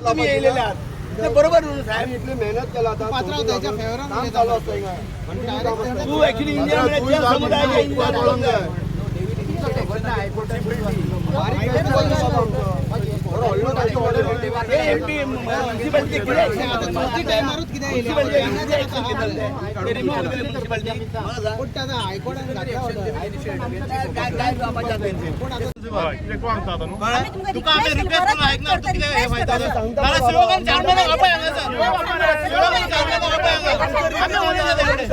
तुम्ही येयलेले आहात ते बरोबर न्हू साहेब. इतली मेहनत केला आता काम चालू आसता हिंगा. Continue काम आसता. तू ऍक्च्युली इंजिनियर समुदायाचे इंजिनियर. हे एमपी म्युनिसिपालिटी कितें action घेतलं? म्युनिसिपालिटी कितें action घेतलं ते? ते remove केले म्युनिसिपालिटी. मला सांग. काय काय कामाचे त्यांचे? तुका आमी रिक्वेस्ट करून ऐकणार तू कितें हें फायदा नाल्यार सेवकान चेअरमॅनाक आपय हांगासर, सेवकान चेअरमॅनाक आपय हांगा, आमी उलयता तेजे कडेन.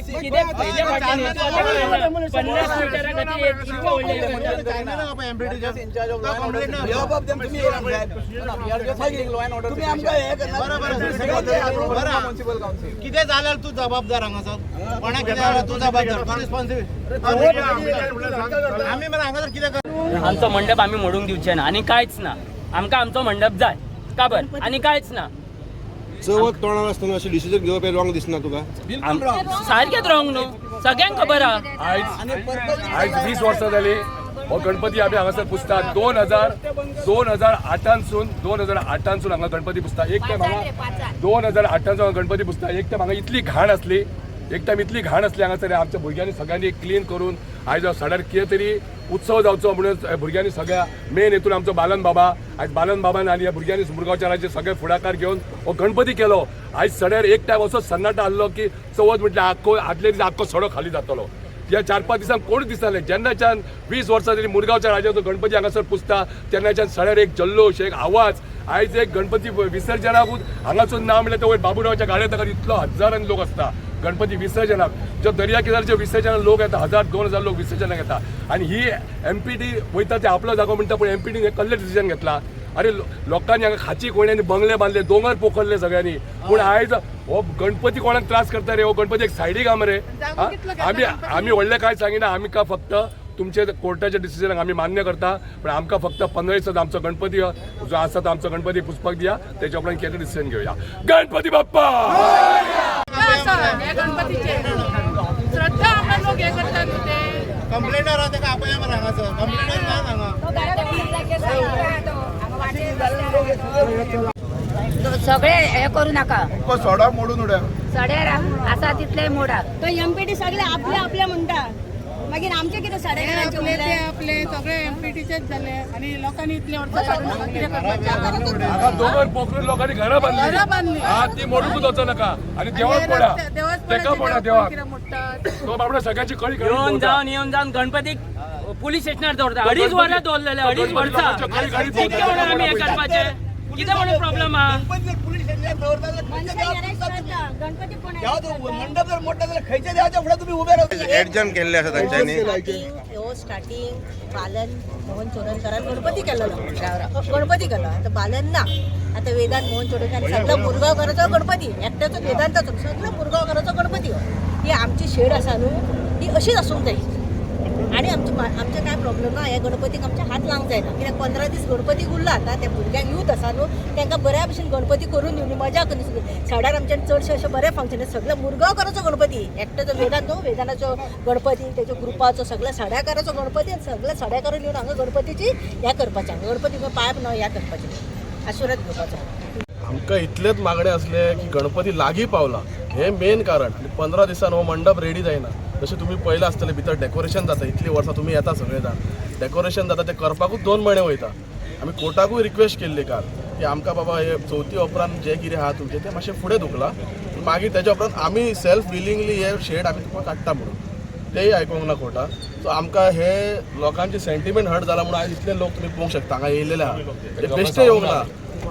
कितें पयले फावटी 50 मिटरा खातीर एक इतकें व्हडलें चेअरमॅनाक आपय एमपीटीच्या, तो कंप्लेंट ना. तुम्ही येयला साहेब. तुम्ही आमकां हे करना. बरं बरं, कितें जाल्यार तूं जबाबदार हांगासर, कोणाक कितें जाल्यार तूं जबाबदार, कोण रिस्पॉन्सिबल आमी मरे हांगासर कितें कर. आमचो मंडप आमी मोडूंक दिवचे ना आनी कांयच ना. आमकां आमचो मंडप जाय काबर आनी कांयच ना. चवथ तोंडार आसतना अशें डिसिजन घेवप हें रॉंग दिसना तुका? सारकेंच रॉंग न्हू, सगळ्यांक खबर आहा. आयज आयज 20 वर्सां जाली हो गणपती आमी हांगासर पुजतात. 2008 सून, 2008 सून हांगा गणपती पुजता. एक टायम हांगा 2008 सून हांगा गणपती पुजता. एक टायम हांगा इतली घाण आसली, एक टायम इतली घाण आसली हांगासर, आमच्या भुरग्यांनी सगळ्यांनी क्लीन करून आयज सड्यार कितें तरी उत्सव जावचो म्हणून भुरग्यांनी सगळ्या मेन हेतून आमचो बालन बाबा, आयज बालन बाबान आनी ह्या भुरग्यांनी मुरगांवच्या राज्य सगळे फुडाकार घेवन हो गणपती केलो. आयज सड्यार एक टायम असो सन्नाटा आहलो की चवथ म्हटल्यार आख्खो आदले दीस आख्खो सडो खाली जातलो. ह्या 4-5 दिसांक कोण दिसताले. जेन्नाच्यान 20 वर्सां तरी मुरगांवच्या राजाचो गणपती हांगासर पुजता तेन्नाच्यान सड्यार एक जल्लोश, एक आवाज. आयज एक गणपती विसर्जनाकूच हांगासून ना म्हणल्यार ते वयर बाबुरावाच्या गाड्या ताका इतलो हजारांनी लोक आसता गणपती विसर्जनाक. जो दर्या किनारचे विसर्जनाक लोक येता, 1000-2000 लोक विसर्जनाक येता आनी ही एमपीटी वयता ते आपलो जागो म्हणटा, पूण एमपीटीन हे कसलें डिसिजन घेतला? अरे, लोकांनी हांगा खाची कोण्यांनी बंगले बांदले, दोंगर पोखरले सगळ्यांनी, पूण आयज हो गणपती कोणाक त्रास करता रे? हो गणपती एक सायडीक आम रे. हा? आमी आमी व्हडलें कांय सांगिना. आमकां फक्त तुमचे कोर्टाच्या डिसिजनाक आमी मान्य करता, पण आमकां फक्त 15 दिसांत आमचो गणपती जो आसा तो आमचो गणपती पुजपाक दिया. तेच्या उपरांत कितें डिसिजन घेवया. गणपती बाप्पा! आसा हे गणपतीचे श्रद्धा आमकां लोक हे करता न्हू ते. कंप्लेंटर आहा तेका आपया मरे हांगासर, कंप्लेंटर ना हांगा. सगळे हे करू नाका. सोडा मोडून उडया. सड्यार आसा तितले मोडा. तो एमपीटी सगळे आपले आपले म्हणटा, मागीर आमचे कितें साडे घरांचे आपले ते उरले? आपले सगळे एमपीटीचेच जाले आणि लोकांनी इतले वर्सां काडून हांगा कितें करपाचें? हांगा दोंगर पोखरून लोकांनी घरां बांदली. घरां बांदली. हा, ती मोडूंकच वचो नाका आनी देवाक पडा. देवाच तेका पडा देवाक. कितें मोडटात. तो बाबडो सगळ्यांची कळी काडून येवन दवरता. जावन येवन जावन गणपतीक पुलीस स्टेशनार दवरता. 2.5 वरां दवरलेले, 2.5 वर्सां. कितके म्हणून आमी हें करपाचें? कितें म्हणून प्रॉब्लम आहा? गणपती जर पुलीस स्टेशनार दवरता जाल्यार खंयच्या मनशां देवाक arrest पुजता तुम्ही? करता. गणपती कोण देवा तो मंडप जर मोडटा जाल्यार खंयच्या देवाच्या फुडें तुम्ही उबे रावता? एडजम केल्ले आसा तांच्यांनी. स्टार्टिंग हो, स्टार्टिंग बालन मोहन चोडणकरान गणपती केलेलो, गणपती केलो. आता बालन ना, आता वेदांत मोहन चोडणकर सगळो मुरगांवकाराचो गणपती एकट्याचो वेदांताचो सगळो मुरगांवकाराचो गणपती हो. ही आमची शेड आसा न्हू, ती अशीच आसूंक जाय आनी आमचे आमचे काय प्रॉब्लम ना. ह्या गणपतीक आमच्या हात लावंक जायना, कित्याक 15 दीस गणपती उरला. आतां त्या भुरग्यांक यूथ आसा न्हू, तांकां बऱ्या भशेन गणपती करून दिवनी, मजा करून दिवनी. सड्यार आमच्या चडशे अशे बरे फंक्शन, सगळे मुरगांवकाराचो गणपती एकट्याचो वेदांत न्हू, वेदांताचो गणपती तेच्या ग्रुपाचो सगळ्या सड्याकाराचो गणपती आनी सगळ्या सड्याकारून येवन हांगा गणपतीची ह्या करपाचें, हांगा गणपती पांय न्हय ह्या करपाचें, आशिर्वाद घेवपाचो. आमकां इतलेच मागणें आसलें की गणपती लागीं पावला हें मेन कारण आनी 15 दिसान हो मंडप रेडी जायना. जशें तुमी पळयलां आसतलें, भितर डेकोरेशन जाता. इतलीं वर्सां तुमी येता सगळे जाण, डेकोरेशन जाता, तें करपाकूच 2 म्हयने वयता. आमी कोर्टाकूय रिक्वेस्ट केल्ली काल की आमकां बाबा हे चवथी उपरांत जें कितें आहा तुमचें तें मातशें फुडें धुकला, पूण मागीर तेज्या उपरांत आमी सेल्फ विलिंगली हे शेड आमी तुमकां काडटा म्हणून, तेय आयकोंक ना कोर्टान. सो आमकां हे लोकांचे सेंटिमेंट हर्ट जाला म्हणून आयज इतले लोक तुमी पळोवंक शकता हांगा येयलेले आहा. ते बेश्टे येवंक ना.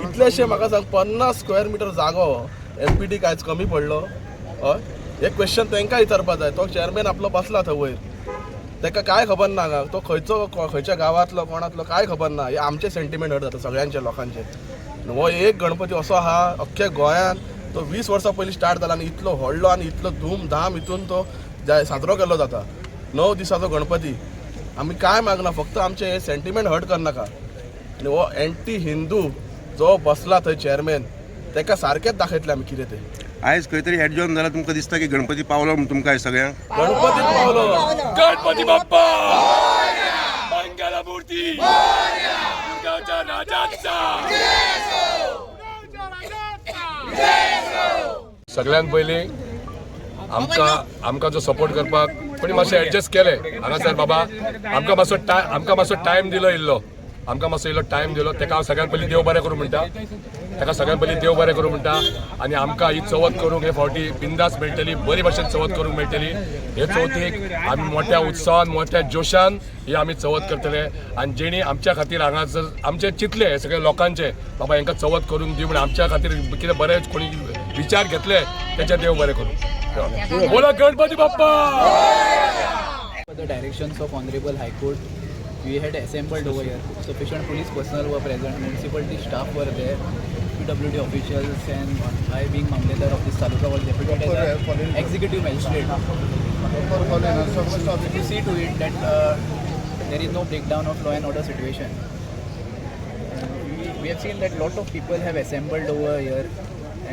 इतलेशे म्हाका सांग, 50 स्क्वेअर मिटर जागो एमपीटीक आयज कमी पडलो? हय, हे क्वेश्चन तांकां विचारपा जाय. तो चेअरमॅन आपलो बसला थंय वयर, ताका कांय खबर ना हांगा. तो खंयचो, खंयच्या गांवांतलो, कोणातलो कांय खबर ना. हे आमचे सेंटिमेंट हर्ट जाता सगळ्यांचे लोकांचे. आनी हो एक गणपती असो आहा अख्ख्या गोंयान, तो 20 वर्सां पयलीं स्टार्ट जाला आनी इतलो व्हडलो आनी इतलो धूमधाम हितून तो साजरो केल्लो जाता. 9 दिसाचो गणपती. आमी कांय मागना, फक्त आमचे हे सेंटिमेंट हर्ट करनाका. आनी हो एंटी हिंदू जो बसला थंय चेअरमॅन, ताका सारकेंच दाखयतले आमी कितें तें. आयज खंय तरी एडजॉर्न जाला, तुमकां दिसता की गणपती पावलो म्हूण तुमकां सगळ्यांक? गणपतीत पावलो. गणपती बाप्पा मंगलमूर्ती, मुरगांवच्या राजाचा. सगळ्यात पयलीं आमकां आमकां जो सपोर्ट करपाक कोणी मातशें एडजस्ट केलें हांगासर बाबा, आमकां मातसो टायम दिलो इल्लो, आमकां मातसो इल्लो टायम दिलो, तेका हांव सगळ्यात पयलीं देव बरें करूं म्हणटा, ताका सगळ्यात पयलीं देव बरें करूं म्हणटा. आनी आमकां ही चवथ करूंक हे फावटी बिंदास मेळटली, बरी भशेन चवथ करूंक मेळटली. हे चवथीक आमी मोठ्या उत्सवान, मोठ्या जोशान ही आमी चवथ करतले. आनी जेणी आमच्या खातीर हांगासर आमचे चिंतले सगळे लोकांचे, बाबा हांकां चवथ करूंक दी म्हूण आमच्या खातीर कितें बरें कोणी विचार घेतले, तेच्या देव बरें करूं. बोला Ganpati Bappa. For the directions of Honorable High Court, we had assembled over here. Sufficient police personnel were present, municipality staff were there, PWD officials, and I being Mamledar of this taluka was deputed as an executive magistrate to see to it that there is no breakdown of law and order situation. We have seen that lot of people have assembled over here,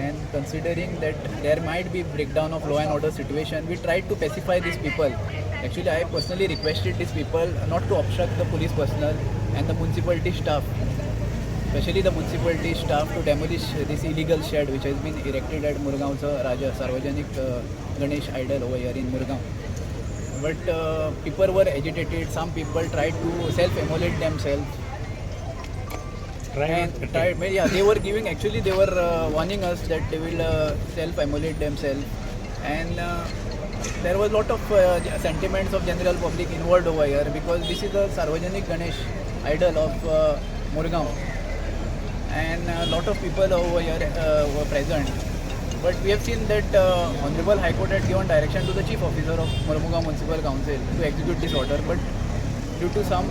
and considering that there might be breakdown of law and order situation, we tried to pacify these people. Actually, I personally requested these people not to obstruct the police personnel and the municipality staff, especially the municipality staff, to demolish this illegal shed which has been erected at Murgaon's Raja Sarvajanik Ganesh idol over here in Murgaon. But people were agitated. Some people tried to self-immolate themselves. And tried, yeah, they were giving, actually they were warning us that they will self-immolate themselves, and there was lot of sentiments of general public involved over here, because this is a Sarvajanik Ganesh idol of Murgaon, and a lot of people over here were present. But we have seen that Honorable High Court had given direction to the Chief Officer of Mormugao Municipal Council to execute this order, but due to some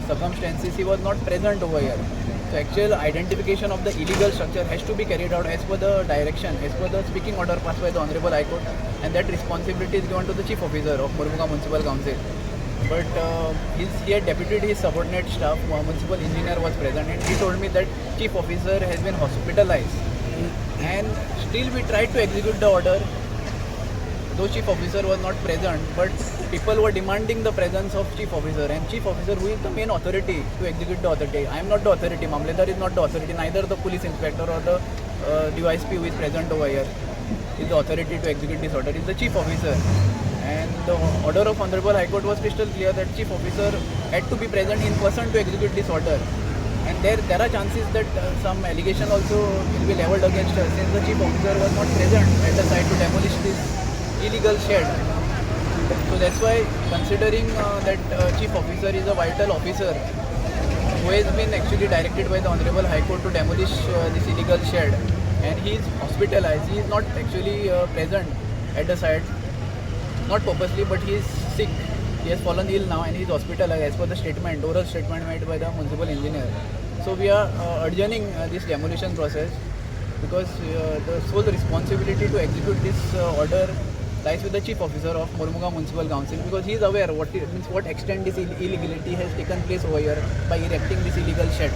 circumstances he was not present over here. So actual identification of the illegal structure has to be carried out as per the direction, as per the speaking order passed by the Honorable High Court, and that responsibility is given to the Chief Officer of Mormugao Municipal Council. But he had deputed his subordinate staff, municipal engineer was present, and he told me that Chief Officer has been hospitalized. And still we tried to execute the order, though Chief Officer was not present, but people were demanding the presence of Chief Officer, and Chief Officer, who is the main authority to execute the authority. I am not the authority, Mamledar is not the authority, neither the police inspector or the DYSP who is present over here is the authority to execute this order. It is the Chief Officer. And the order of Honorable High Court was crystal clear that Chief Officer had to be present in person to execute this order. And there are chances that some allegation also will be leveled against us, since the Chief Officer was not present at the site to demolish this illegal shed. So that's why, considering that Chief Officer is a vital officer who has been actually directed by the Honorable High Court to demolish this illegal shed, and he is hospitalized, he is not actually present at the site, not purposely, but he is sick. He has fallen ill now and he is hospitalized as per the statement, oral statement made by the municipal engineer. So we are adjourning this demolition process, because the sole responsibility to execute this order lies with the Chief Officer of Mormugao Municipal Council, because he is aware what extent this illegality has taken place over here by erecting this illegal shed.